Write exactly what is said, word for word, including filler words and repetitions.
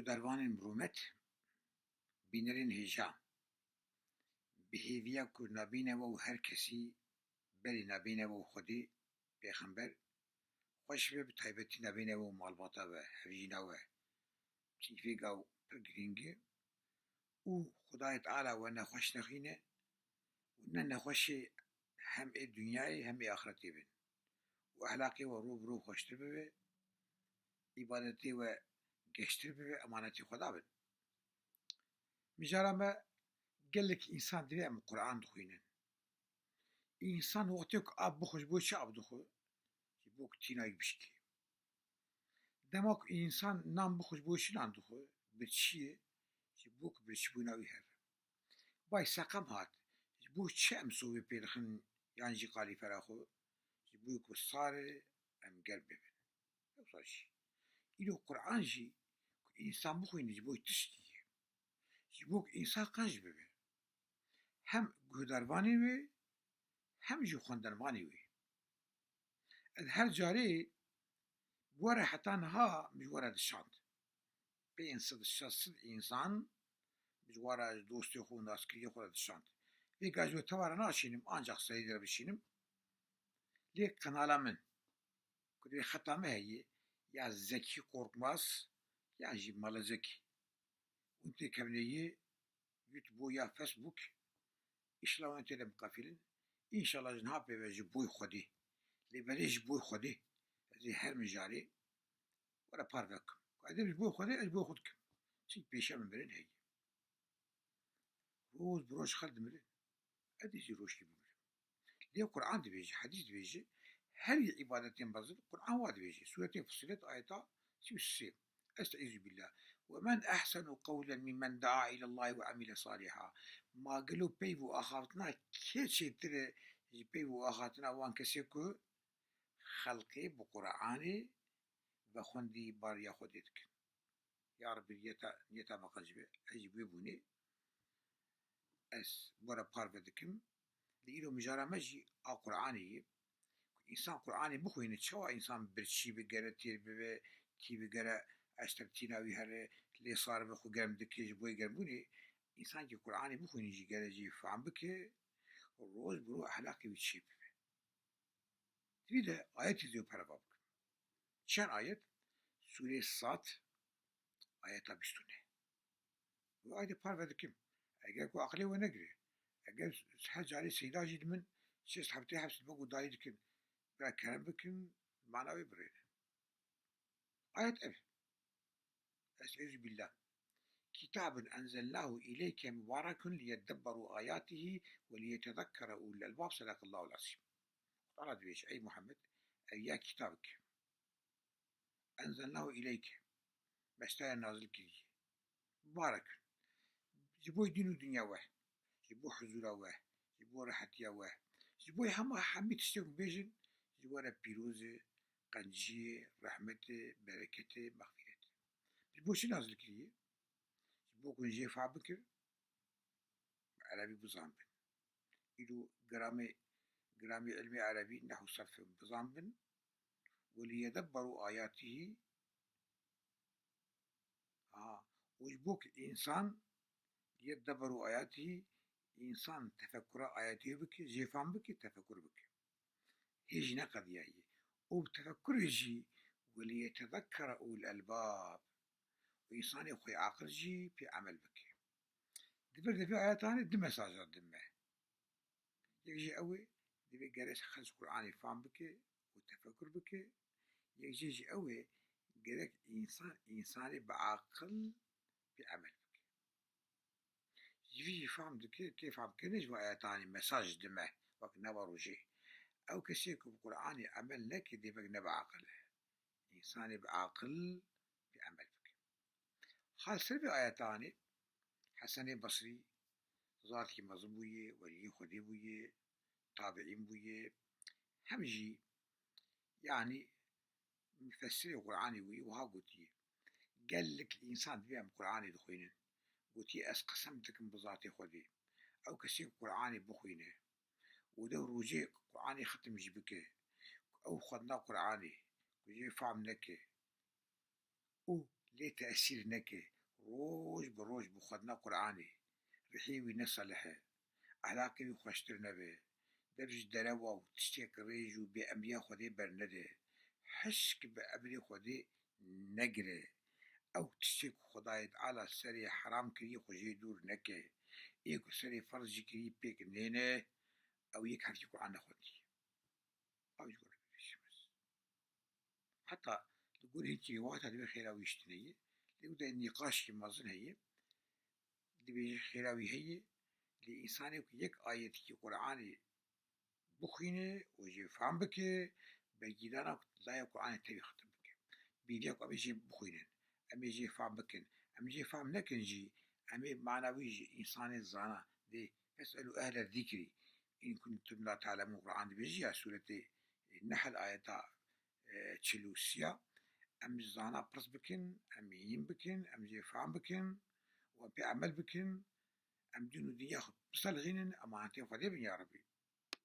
Dervanên rûmet, bînerên hêja, bi hêviya ku nabîne we û her kesî berî nabîne we û Xwedê, pêxember, xweş be, bi taybetî nabîne we û malbata we, hevjîna we. Çi vê gav pir girîng e û Xwedayê Teala we nexweş nexîne û ne nexweşê hem ê dinyayê hem ê axretê bin û ehlaqê we rû bi rû xweştir bibe, îbadetê we geştir bibe, emanetê Xweda bin. Mijara me, gelek însan divê em Quran dixwînin. Însan wextê ku av bixwe, ji bo çi av dixwe? Ji bo ku tînayî bişkê. Dema ku însan nan bixwe, ji bo çi nan dixwe? Birçî ye, ji bo ku birçîbûna wî here. Bay seqem hat, ji bo çi em sovê pê dixin yan jî qalîfera xwe? Ji bo ku sar e, em germ bibin. Yoksa jî, îro Quran jî ku însan bixwîne, ji bo tiştî ye. Ji bo ku însan qenc bibe. Hem guhdarvanê wê, hem jî xwendervanê wê. Ez her carê were heta niha min ji were dişand. Pênc sed, şeş sed însan min ji were, ji dostê xwe û naskiriyê xwe re dişand. Vê ka ji we tevara naşînim, ancaq serî de bişînim. Lê kanala min, ku divê xeta me heye, ya Zekî Korkmaz, ya jî Mala Zekî. Hûn têkevnê yê YouTube ya Facebook, îşla wan tê de miqefîlin. Înşallah ji niha pê ve ji boy Xwedê. Lê belê ji boy Xwedê. Ez ê her mijarê were parve bikim. Ku ez ê ji boy Xwedê, ez ji boy xwe dikim. Çi pêşiya min mirin heye. Roj bi roj xelk dimirin. Ez ê jî rojkê bimirim. Lê Quran dibêje, hedîs dibêje, her yê îbadetên mezin Quran wa dibêje. Sûretê Fussilet, ayeta sî û sê. Estaizu billah. Ve men ehsenu qewlen mimmen daa ilallahi ve amile saliha. Ma gelo peyv û axaftina kê çêtir e ji peyv û axaftina wan kesê ku xelkê bi Quranê ve xwendî bariya Xwedê dikin. Ya Rebbi, niyeta, niyeta me qenc be. Ez jî bi wê bûnê, ez were parve dikim. Lê îro mijara me jî a Quranê ye. Ku însan Quranê bixwîne, çawa însan birçî be, gere têr bibe, tî be, gere eşter tîna wî here, lê sar be, xwe germ dike, ji bo yê germbûnê. Însan ki Quranê bixwîne jî gere jî fehm bike, roj bi roj ehlaqê wî çê bibe. Divê de ayetê zê perva bikim. Çend ayet? Sûrê Sad, ayeta bîst û neh. Wê ayetê parve dikim. Eger ku aqilê we negire, eger her carê seyda jî dimin, şêst heftê heft dibe ku dayî dikin, bira kerem bikin, mana wê birêne. Ayet ev. Estaizu billah. Kitabun enzelnahu ileyke mubarekun liyedebberu ayatihi ve liyetezekkere ulul elbab. Sadakallahul azim. Teala dibêje, ey Muhammed, ev ya kitabek. Enzelnahu ileyke. Me ji te re nazil kiriye. Mubarekun. Ji bo dîn û dinya we. Ji bo huzura we. Ji bo rehetiya we. Ji bo hema hemî tiştê ku bêjin, ji we re pîroz e, qenciyê, rehmetê, bereketê, mexfîretê. Ji bo çi nazil kiriye? Ji bo ku jê fehm bikir, erebî bizanbin. Îro gramê, gramê ilmê erebî, nehw serf bizanbin. Ve liyedebberu ayatihî, ha, û ji bo ku însan, liyedebberu ayatihî, însan tefekkura ayetê bike, jê fehm bike, tefekkur bike. Hê jî ne qediya ye. Û bi tefekkurê jî, ve liyetezekkere ulul elbab. Û însanê xwê aqil jî pê emel bike. Di vir de vê ayetanê du mesaja dime. Yek jî ew e, divê gerek xelk Qur'anê fam bike û tefekur bike. Yek jê jî ew e, gerek însan, însanê bi aqil pê emel bike. Ji vî jî fam dike, kê famkirinê ji van ayetanê mesaj dime, wek nava rojê. Ew kesê ku bi Qur'anê emel neke, dê wek ne bi aqil e. Însanê bi aqil pê emel bike. Hal ser vê ayetanê, Hesenê Basrî, zatkî mezin bûye, weliyê Xwedê bûye, tabiîn bûye, hem jî, yanî, mufessirê Qur'anê bûye, wiha gotiye, gelek însan divê em Qur'anê dixwînin. Gotiye, ez qesem dikim bi zatê Xwedê. Ew kesê ku Qur'anê bixwîne û dew rojê Qur'anê xitim jî bike, ew xwendina Qur'anê, ku jê fam neke, û lê tesîr neke, roj bi roj bi xwedina Qur'anê, rihê wî ne selih e, ehlaqê wî xweştir nebe, dev ji derewa û tiştê qirêj û bêemriya Xwedê bernede, hişk bi emrê Xwedê negire, ew tiştê ku Xwedayê Teala serê heram kiriye xwe jê dûr neke, ê ku serê ferz jî kirî pêk nêne, ew yek herkî Qur'an nexwendiye. Ew ji gor bibêjim ez. Heta li gor hînkî rîwayeta divê xêra wî ji tune ye. Lê wî de nîqaşkî mezin heye. Dibêje xêra wî heye. Lê însanê ku yek ayetkî Qur'anê bixwîne û jê fam bike, belkî dana ku laya Qur'anê tevî xitim bike. Bêriya ku em ê jê bixwînin, em ê jê fam bikin, em jê fam nekin jî, em ê mana wî ji însanê zana. Dê fes'elû ehle zikrî in kuntum la ta'lemûn Qur'an dibêje ya sûretê Nehl ayeta, e, çil û sî ya. Em ji zana pirs bikin, em hîn bikin, em jê fam bikin û em pê emel bikin. Em din û dinya xwe biselixînin, emanetên Xwedê bin ya Rebî.